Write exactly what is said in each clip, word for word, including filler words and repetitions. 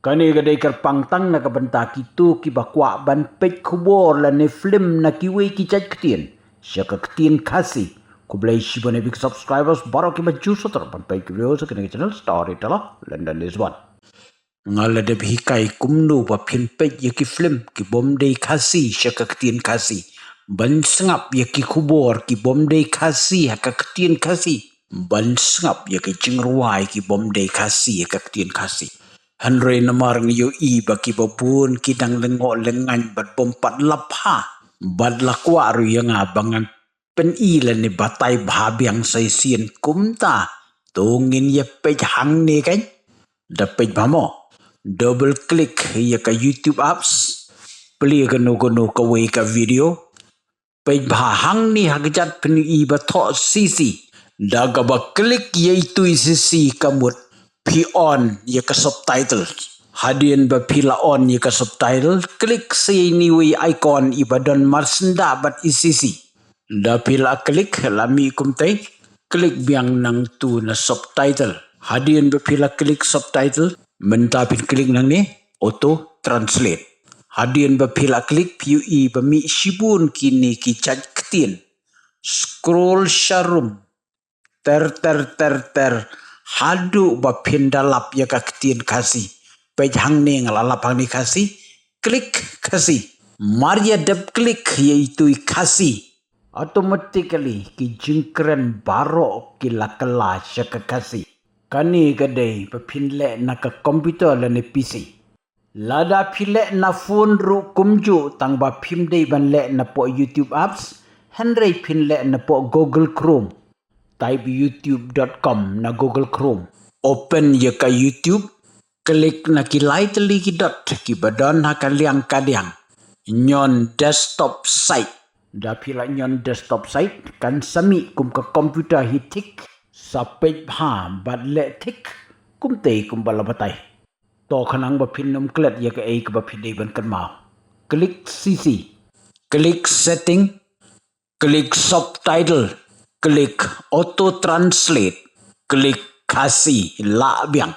Kane ka dei kyrpang tang na ka bynta kito kiba kwah ban peit khubor lane film na kiwei ki jait ktien sha ka ktien Khasi. Khublei shibun ïa phi ki subscribers baroh kiba ju sngewtynnat ban peit ki video sha kane ka channel Storyteller London Lisbon. Nga la dep hikai kumno ba phin peit ïa ki film ki bym dei Khasi sha ka ktien Khasi, ban sngap ïa ki khubor ki bym dei Khasi ha ka ktien Khasi, ban sngap ïa ki jingrwai ki bym dei Khasi ha ka ktien Khasi. Hynrei namar nga ïohi ba kiba bun ki dang lyngngoh lyngngaiñ bad bym pat la pha, bad la kwah ruh ïa nga ba ngan pyni lane batai bha biang sa shisien, kumta to ngin ïa peit hangne kan. Da peit bha mo. Double click ïa ka YouTube apps. Plie kano kano kawei ka video. Peit bha hangne ha kjat phin ïohi ba thoh sisi. Da kaba click ïa itu i sisi ka mut phi on ïa ka subtitle. Hadien ba phi la on ïa ka subtitle, click sa ïa ine iwei i icon iba don marsyndah bad i sisi. Da phi la click, la mih kumtei, click biang nangtu na subtitle. Hadien ba phi la click subtitle, mynta phin click nangne, auto translate. Hadien ba phi la click, phi ïohi ba mih shibun kine ki jait ktien. Scroll sharum. Ter ter ter ter. Haduh ba phin da lap ïa ka ktien Khasi. Peit hangne nga la lap hangne Khasi. Click Khasi. Mar ïa dep click ïa itu i Khasi, automatically ki jingkren baroh ki la kylla sha ka Khasi. Kane ka dei ba phin leh na ka computer lane P C. Lada phi leh na phone ruh kumjuh, tang ba phim dei ban leh na poh YouTube apps, hynrei phin leh na poh Google Chrome. Type youtube dot com na Google Chrome. Open ïa ka YouTube, click na ki lai tylli ki dot kiba don ha ka liang kadiang. Ñion desktop site. Da phi la ñion desktop site, kan sa mih kum ka computer hi thik, sa peit bha bad leh thik, kumtei kumba la batai. To khnang ba phin ym klet ïa kaei kaba phi dei ban kynmaw. Click sisi. Click setting. Click subtitle. Click auto translate. Click Khasi, lah biang.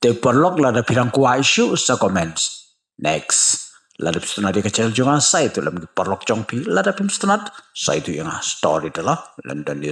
Te paralok, lada phi dang kwah shuh sa comments. Next. Lada phi sngewtynnat ïa ka channel jong nga, sa ïathuh lem ki paralok jong phi. Lada phim sngewtynnat, sa ïathuh ïa nga. Storyteller London News.